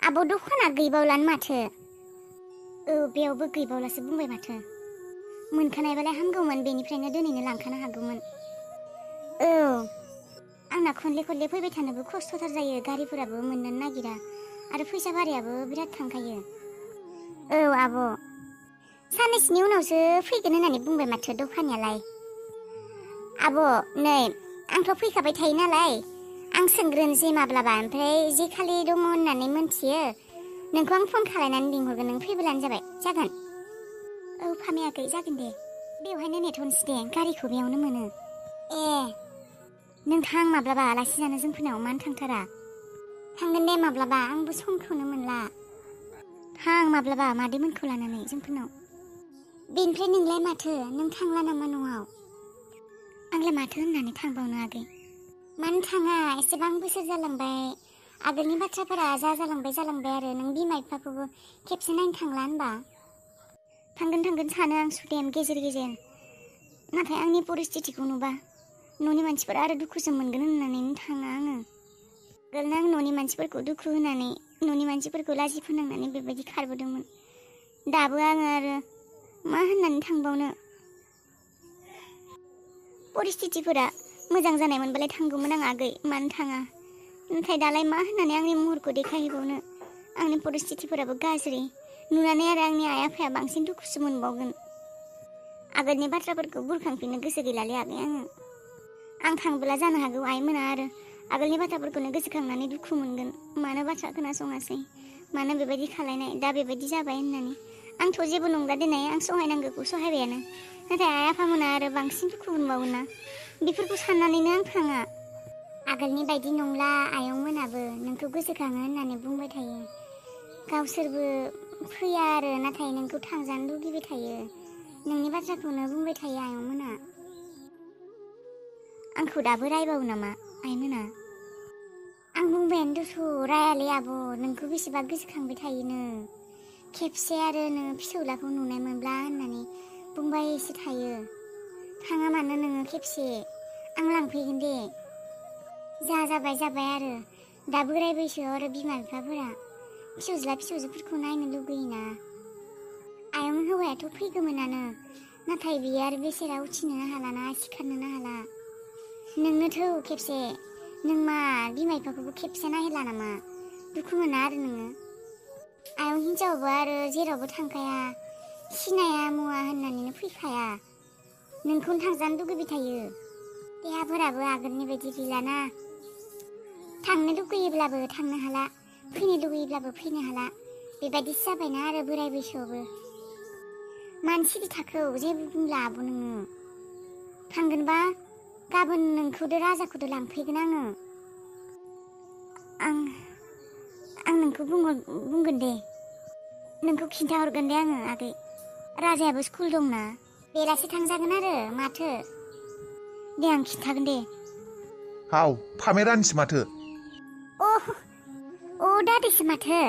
आब' दखाना गैबावलानो माथो। बेयावबो गैबावलासो बुंबाय माथो। मोनखानायबालाय हामगौमोन, बेनिफ्रायनो दिनैनो लांखानो हागौमोन। आंना खनले खनले फैबाय थानोबो खस्थ'थार जायो, गारिफोराबो मोननो नागिरा आरो फैसा भारायाबो बिराद थांखायो। आब' साननैसोनि उनावसो फैगोन होननानै बुंबाय माथो दखानियालाय। आब' नै आंथ' फैखाबाय थायो नालाय, आं सोंग्रोनोसै माब्लाबा, ओमफ्राय जे खालि दङ होननानै मोनथियो नोंखौ आं फन खालायनानै लिंहरगोन, नों फैब्लानो जाबाय। जागोन? फामेयाखै, जागोन दे। बेवहायनो नेथ'नोसै दे, गारिखौ बेयावनो मोनो। नों थां माब्लाबा आलासि जानो जोंफोरनाव, मानो थांथारा? थांगोन दे माब्लाबा, आंबो समखौनो मोनला। थां माब्लाबा मादैमोनखौ लानानै जोंफोरनाव। बेनिफ्राय नोंलाय माथो, नों थांला नामा न'आव? आंलाय माथो होननानै थांबावनो आगै। मानो थाङा, एसेबां बोसोर जालांबाय, आगोलनि बाथ्राफोरा जालांबाय आरो नों बिमा बिफाखौबो खेबसे नायनो थांला होनबा? थांगोन सानो आं सुदेम गेजेर गेजेर, नाथाय आंनि परिस्थितिखौ नुबा न'नि मानसिफोरा आरो दुखुसो मोनगोन होननानैनो थाङा आङो। आगोलनो आं न'नि मानसिफोरखौ दुखु होनानै, न'नि मानसिफोरखौ लाजि फोनांनानै बेबायदि खारबोदोंमोन। दाबो आङो आरो मा होननानै थांबावनो। परिस्थितिफोरा मोजां जानायमोनबालाय थांगौमोन आं आगै, मानो थाङा? नाथाय दालाय मा होननानै आंनि महरखौ देखायहैबावनो? आंनि परिस्थितिफोराबो गाज्रि, नुनानै आरो आंनि आइ आफाया बांसिन दुखुसो मोनबावगोन। आगोलनि बाथ्राफोरखौ बुरखांफिननो गोसो गैलालै आगै आङो। आं थांबोला जानो हागौ आइमोना आरो आगोलनि बाथ्राफोरखौनो गोसोखांनानै दुखु मोनगोन। मानो बाथ्रा खोनासङासै, मानो बेबायदि खालायनाय, दा बेबायदि जाबाय होननानै। आंथ' जेबो नंला देनाय, आं सहायनांगौखौ सहायबायानो, नाथाय आइ आफामोना आरो बांसिन दुखु मोनबावोना। बेफोरखौ साननानैनो आं थाङा। आगोलनि बायदि नंला, आयंमोनाबो नोंखौ गोसोखाङो होननानै बुंबाय थायो। गावसोरबो फैया आरो, नाथाय नोंखौ थांजानो लुगैबाय थायो। नोंनि बाथ्राखौनो बुंबाय थायो आयंमोना। आंखौ दाबो रायबावो नामा आइमोना? आं बुंबायानो दस' रायालै आब', नोंखौ बेसेबा गोसोखांबाय थायोनो। खेबसे आरो नोङो फिसौलाखौ नुनाय मोनब्ला होननानै बुंबायसो थायो। थाङा मानो नोङो खेबसे, आं लांफैगोन दे। जाबाय आरो दा बोराय बैसोआव आरो बिमा बिफाफोरा फिसौज्ला फिसौजोफोरखौ नायनो लुगैयोना। आयं हौवायाथ' फैगौमोनानो, नाथाय बियो आरो बेसेरा उथिनोनो हालाना, सिखारनोनो हाला। नोंनोथ' खेबसे, नों मा बिमा बिफाखौबो खेबसे नायहैला नामा? दुखु मोना आरो नोङो? आयं हिन्जावबो आरो जेरावबो थांखाया, सिनाया मुवा होननानैनो फैखाया। नोंखौनो थांजानो लुगैबाय थायो। देहाफोराबो आगोलनि बायदि गैलाना। थांनो लुगैयोब्लाबो थांनो हाला, फैनो लुगैयोब्लाबो फैनो हाला, बेबायदिसो जाबायना आरो बोराय बैसोआवबो। मानो सिरि थाखो, जेबो बुंला आब' नोङो? थांगोनबा गाबोन नोंखौदो राजाखौदो लांफैगोन आङो। आं नोंखौ बुंगोन दे, नोंखौ खिन्थाहरगोन दे आङो आगै। राजायाबो स्कुल दंना, बेलासि थांजागोन आरो माथो। दे आं खिन्थागोन दे। हाव फामे रानिसो माथो। दादैसो माथो।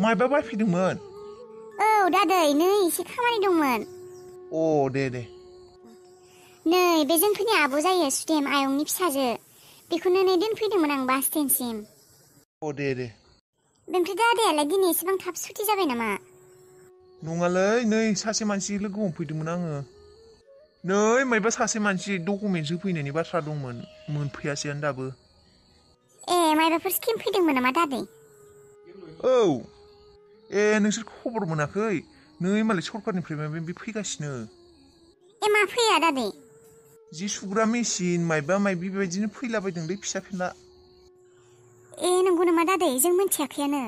मायबा बायफैदोंमोन? दादै नै एसे खामानि दंमोन। दे। नै बे जोंफोरनि आब' जायो सुदेम, आयंनि फिसाजो, बेखौनो नै दोनफैदोंमोन आं बास स्टेन्डसिम। दे। बेनिफ्राय दादायालाय दिनै एसेबां थाब सुथि जाबाय नामा? नङालै, नै सासे मानसि लोगो हमफैदोंमोन आङो। नै मायबा सासे मानसि डकुमेन्टस होफैनायनि बाथ्रा दंमोन, मोनफैयासैयानो दाबो। मायबाफोर स्किम फैदोंमोन नामा दादै? नोंसोर खबर मोनाखै? नै मालाय सरखारनिफ्राय माबा माबि फैगासिनो। मा फैया दादै? जि सुग्रा मेसिन मायबा मायबि बेबायदिनो फैलाबायदोंलै फिसा फिला। नंगौ नामा दादै? जों मिन्थियाखैयानो।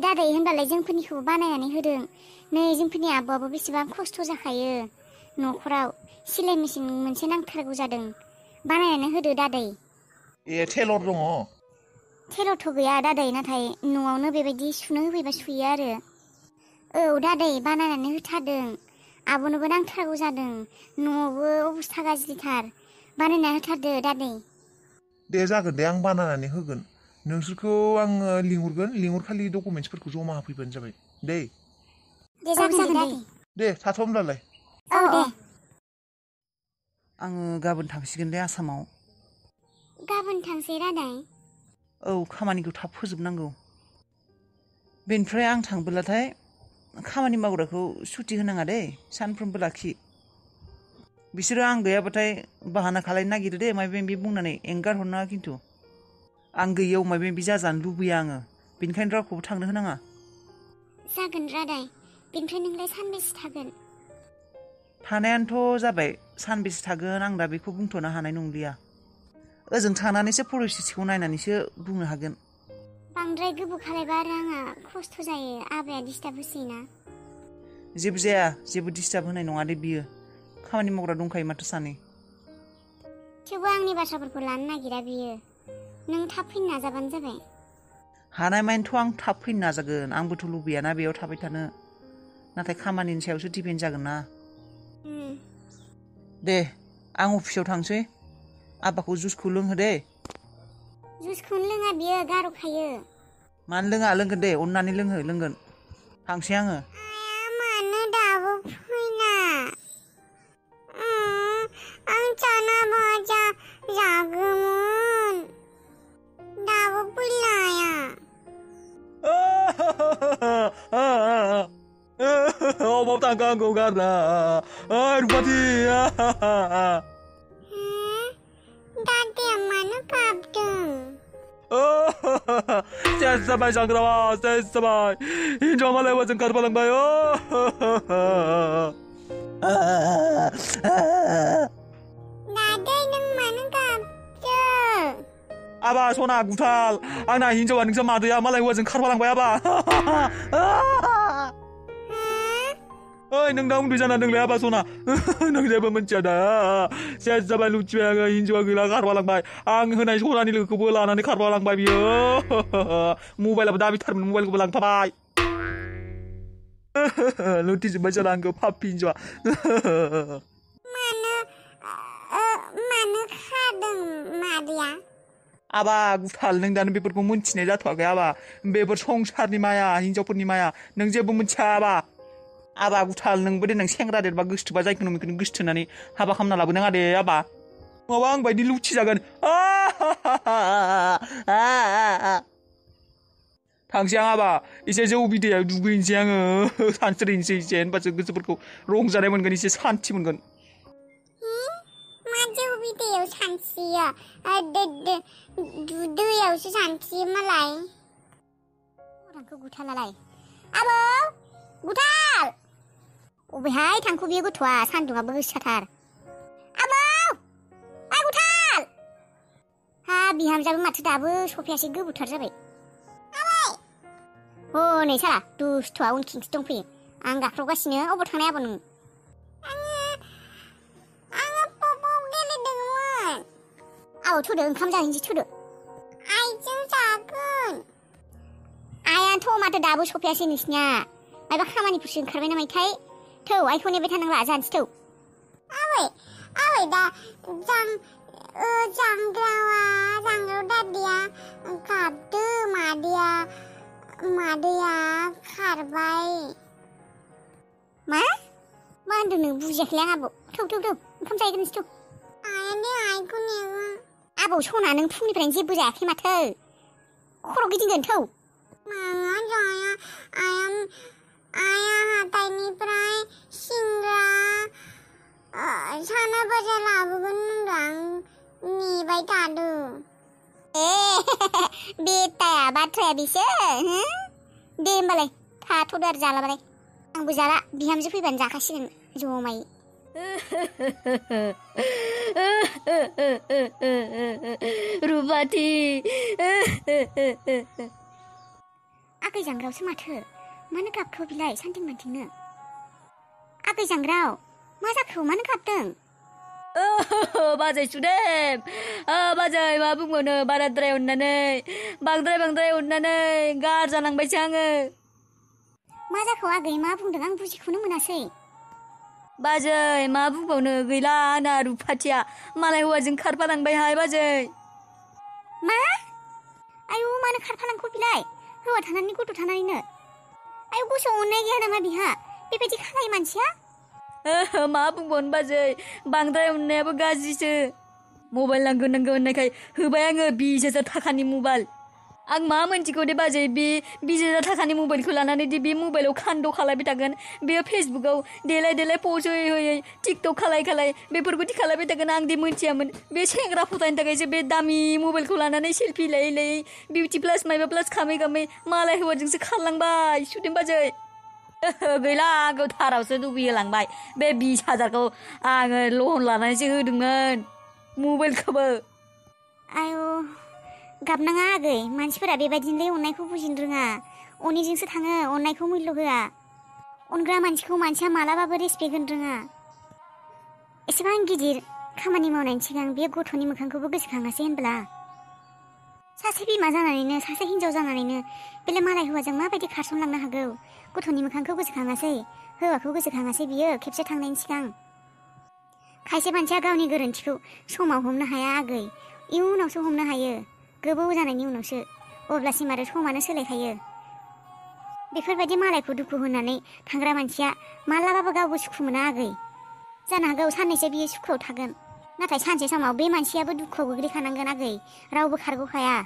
दादै होनबालाय जोंफोरनिखौबो बानायनानै होदों। नै जोंफोरनि आब'आबो बेसेबां खस्थ' जाखायो न'खराव, सिलाय मेसिन मोनसे नांथारगौ जादों। बानायनानै होदो दादै। टेलर दङ? टेलरथ' गैया दादै, नाथाय न'आवनो बेबायदि सुनो होफैबा सुयो आरो। दादै बानायनानै होथारदों। आब'नोबो नांथारगौ जादों, न'आवबो अबस्था गाज्रिथार। बानायना होथारदो दादै। दे जागोन दे, आं बानायनानै होगोन। नोंसोरखौ आङो लिंहरखालि डकुमेन्टसफोरखौ जमा होफैबानो जाबाय दे। दे जागोन दे दादै। दे थाथ' होमब्लालाय। दे। आङो गाबोन थांसिगोन दे आसामाव। गाबोन थांसै रादाय? खामानिखौ थाब फोजोबनांगौ। बेनिफ्राय आं थांबोलाथाय खामानि मावग्राखौ सुटि होनाङा दे सानफ्रोमबो लाखि बिसोरो आं गैयाबाथाय बाहाना खालायनो नागिरो दे माबा माबि बुंनानै एंगार हरनाङा खिन्थु आं गैयियाव माबा माबि जाजानो लुबैया आङो बेनिखायनो रावखौबो थांनो होनाङा जागोन रादाय बेनिफ्राय नोंलाय सानबेसे थागोन थानायानोथ' जाबाय सानबेसे थागोन आं दा बेखौ बुंथ'नो हानाय नंलिया ओजों थानानैसो परिस्थितिखौ नायनानैसो बुंनो हागोन बांद्राय गोबाव खालायबा आरो आंहा खस्थ' जायो आबाया डिस्टार्ब होसैना जेबो जाया जेबो डिस्टार्ब होनाय नङा दे बियो खामानि मावग्रा दंखायो माथो सानै थेवबो आंनि बाथ्राफोरखौ लानो नागिरा बियो नों थाब फैनो नाजाबानो जाबाय हानायमानिथ' आं थाब फैनो नाजागोन आंबोथ' लुबैयाना बेयाव थाबाय थानो नाथाय खामानिनि सायावसो दिपेन्ड जागोन ना दे आं अफिसाव थांसै आबाखौ जुसखौ लोंहो दे जुसखौनो लोङा बियो गार'खायो मानो लोङा लोंगोन दे अननानै लोंगोन थांसै आङो आया मानो दाबो फैना आं चाना भाजा जागौमोन दाबो फैला आया अबाव थांखो आंखौ गारना रुपाथि दादाया मानो गाबदों सेस जाबाय जाग्रावा सेस जाबाय हिनजावा मालाय हौवाजों खारफालांबाय दादै नों मानो गाबदों आबा सना गुथाल आंना हिनजावा नोंसा मादैया मालाय हौवाजों खारफालांबाय आबा ओइ नों दा उन्दै जाना दंलै आबा सना नों जेबो मिथिया दा सेस जाबाय लुथिबाय आङो हिनजावा गैला खारफालांबाय आं होनाय सनानि लोगोखौबो लानानै खारफालांबाय बियो मबाइलाबो दाबिथारमोन मबाइलखौबो लांफाबाय लुथिजोब्बाय जाना आंखौ पापि हिनजावा मानो खादों मादैया आबा गुथाल नों दानो बेफोरखौ मोनथिनाय जाथ'वाखै आबा बेफोर संसारनि माया हिनजावफोरनि माया नों जेबो मिथिया आबा गुथाल नोंबो देनां सेंग्रा देरबा गोसथोबा जायखौनो बेखौनो गोसथोनानै हाबा खालामना लाबोनाङा दे आबा माबा आं बायदि लुथि जागोन थांसै आं आबा एसे जौ बिदैयाव दुगैनोसै आङो सानस्रिनोसै एसे होनबासो गोसोफोरखौ रंजानाय मोनगोन एसे सान्थि मोनगोन मा जौ बिदैयाव सानस्रियो दैयावसो सानस्रियो मालाय आंखौ गुथालालाय आबौ गुथाल अबेहाय थांखो बियो गथ'आ सान्दुङाबो गोसाथार आबौ ओइ गुथाल हा बिहामजाबो माथो दाबो सफैयासै गोबोथार जाबाय हनै साला दुस्थ'आ उनथिंसो दंफैयो आं गाख्रावगासिनो अबाव थांनाय आबौ नों आङो पपआव गेलेदोंमोन औ थुदो ओंखाम जाहैनोसै थुदो आइजों जागोन आयाथ' माथो दाबो सफैयासै नोंसिनिया माबा खामानिफोरसो ओंखारबाय नामायथाय थौ आइखौ नेबाय थानांला जानोसै थौ आबै दा जांग्राव दादिया गाबदो मादैया खारबाय मा होनदों नों बुजियाखैलै आं आबौ थौ ओंखाम जाहैगोनसै थौ आयानो आइखौ नेगोन आबौ सना नों फुंनिफ्रायनो जेबो जायाखै माथो खर' गिदिंगोन थौ माया जाया आया हाथाइनिफ्राय सिंग्रा साना भाजा लाबोगोन होनदों आं नेबाय थादों बेटाया बाथ्राया बेसो दे होमबालाय थाथ'दो आरो जालाबालाय आंबो जाला बिहामजो फैबानो जाखासिगोन जमायै रुपाथि आगै जांग्रावसो माथो मानो गाबखो बिलाय सान्थिं मान्थिंनो आगै जांग्राव मा जाखो मानो गाबदों बाजै सुदेम बाजै मा बुंबावनो बांद्राय अननानै गारजालांबायसो आङो मा जाखो आगै मा बुंदों आं बुजिखौनो मोनासै बाजै मा बुंबावनो गैला आंना रुपाथिया मालाय हौवाजों खारफालांबायहाय बाजै मा आयु मानो खारफालांखो बिलाय हौवा थानानै गथ' थानानैनो आयु गोसोआव अननाय गैया नामा बिहा बेबायदि खालाय मानसिया मा बुंबावनो बाजै बांद्राय अननायाबो गाज्रिसो मबाइल नांगौ होननायखाय होबाय आङो 20,000 थाखानि मबाइल आं मा मोनथिगौ दे बाजै बे बिजेरा थाखानि मबाइलखौ लानानै दि बे मबाइलाव खान्द' खालायबाय थागोन बेयो फेसबुकाव देलाय देलाय पस्ट होयै होयै टिकटक खालाय बेफोरबायदि खालायबाय थागोन आं दि मोनथियामोन बे सेंग्रा फथायनो थाखायसो बे दामि मबाइलखौ लानानै सेल्फि लायै बिउटि प्लास मायबा प्लास खामै मालाय हौवाजोंसो खारलांबाय सुदेम बाजै गैला आंखौ थारावसो दुगैहोलांबाय बे 20,000खौ आङो लन लानानैसो होदोंमोन मबाइलखौबो आयौ गाबनाङा आगै मानसिफोरा बेबायदिनोलै अननायखौ बुजिनो रोङा अनिजोंसो थाङो अननायखौ मुल्य होआ अनग्रा मानसिखौ मानसिया मालाबाबो रेसपेक्ट होनो रोङा एसेबां गिदिर खामानि मावनायनि सिगां बे गथ'नि मोखांखौबो गोसोखाङासै होनब्ला सासे बिमा जानानैनो सासे हिनजाव जानानैनो बेलाय मालाय हौवाजों माबायदि खारसनलांनो हागौ गथ'नि मोखांखौ गोसोखाङासै हौवाखौ गोसोखाङासै बियो खेबसे थांनायनि सिगां खायसे मानसिया गावनि गोरोन्थिखौ समाव हमनो हाया आगै इयुनावसो हमनो हायो गोबाव जानायनि उनावसो अब्लासिम आरो समानो सोलायखायो बेफोरबायदि मालायखौ दुखु होनानै थांग्रा मानसिया मालाबाबो गावबो सुखु मोना आगै जानो हागौ साननैसो बियो सुखुआव थागोन नाथाय सानसे समाव बे मानसियाबो दुखुआव गोग्लैखानांगोन आगै रावबो खारग'खाया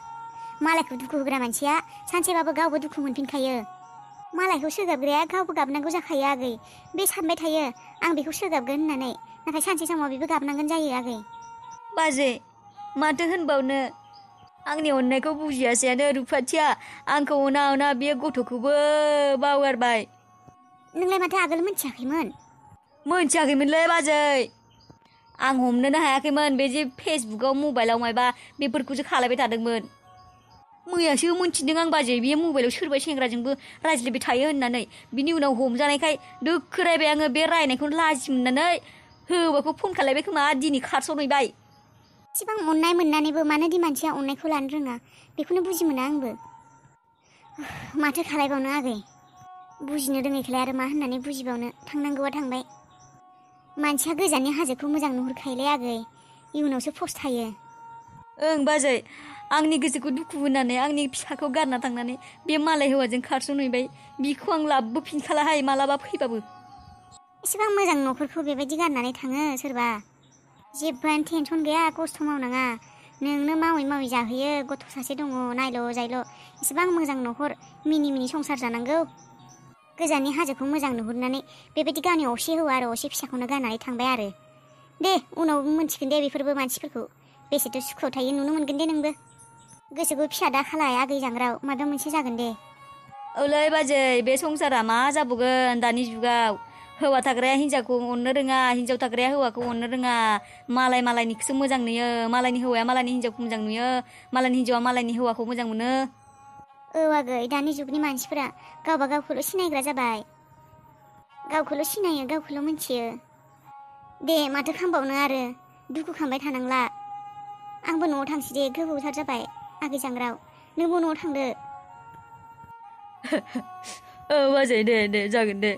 मालायखौ दुखु होग्रा मानसिया सानसेबाबो गावबो दुखु मोनफिनखायो मालायखौ सोगाबग्राया गावबो गाबनांगौ जाखायो आगै बे सानबाय थायो आं बेखौ सोगाबगोन होननानै नाथाय सानसे समाव बेबो गाबनांगोन जायो आगै बाजै माथो होनबावनो आंनि अननायखौ बुजियासैयानो रुपाथिया आंखौ अना बे गथ'खौबो बावगारबाय नोंलाय माथो आगोल मोनथियाखैमोनलै बाजै आं हमनोनो हायाखैमोन बे जे फेसबुकाव मबाइलाव मायबा बेफोरखौसो खालायबाय थादोंमोन मैयासो मोनथिदों आं बाजै बे मबाइलाव सोरबा सेंग्राजोंबो रायज्लायबाय थायो होननानै बिनि उनाव हमजानायखाय दोखो रायबाय आङो बे रायनायखौनो लाजि मोननानै हौवाखौ फन खालायबाय खोमा दिनै खारस'नहैबाय एसेबां अननाय मोननानैबो मानोदि मानसिया अननायखौ लानो रोङा बेखौनो बुजि मोना आंबो माथो खालायबावनो आगै बुजिनो रोङैखौलाय आरो मा होननानै बुजिबावनो थांनांगौआ थांबाय मानसिया गोजाननि हाजोखौ मोजां नुहुरखायोलै आगै इयुनावसो फस्थायो ओं बाजै आंनि गोसोखौ दुखु होनानै आंनि फिसाखौ गारना थांनानै बे मालाय हौवाजों खारस'नहैबाय बिखौ आं लाबोफिनखालाहाय मालाबा फैबाबो एसेबां मोजां न'फोरखौ बेबायदि गारनानै थाङो सोरबा जेबोआनो टेनसन गैया खस्थ' मावनाङा नोंनो मावै जाहोयो गथ' सासे दङ नायल' जायल' एसेबां मोजां न'खर मिनि संसार जानांगौ गोजाननि हाजोखौ मोजां नुहुरनानै बेबायदि गावनि असे हौवा आरो असे फिसाखौनो गारनानै थांबाय आरो दे उनाव मोनथिगोन दे बेफोरबो मानसिफोरखौ बेसेथो सुखुआव थायो नुनो मोनगोन दे नोंबो गोसोखौ फिसा दा खालाय आगै जांग्राव माबा मोनसे जागोन दे औलै बाजै बे संसारा मा जाबावगोन दानि जुगाव हौवा थाग्राया हिन्जावखौ अननो रोङा हिन्जाव थाग्राया हौवाखौ अननो रोङा मालायनिखौसो मोजां नुयो मालायनि हौवाया मालायनि हिन्जावखौ मोजां नुयो मालायनि हिन्जावा मालायनि हौवाखौ मोजां मोनो औ आगै दानि जुगनि मानसिफोरा गावबा गावखौल' सिनायग्रा जाबाय गावखौल' सिनायो गावखौल' मिथियो दे माथो खालामबावनो आरो दुखु खालामबाय थानांला आंबो न'आव थांसै दे गोबावथार जाबाय आगै जांग्राव नोंबो न'आव थांदो औ बाजै दे जागोन दे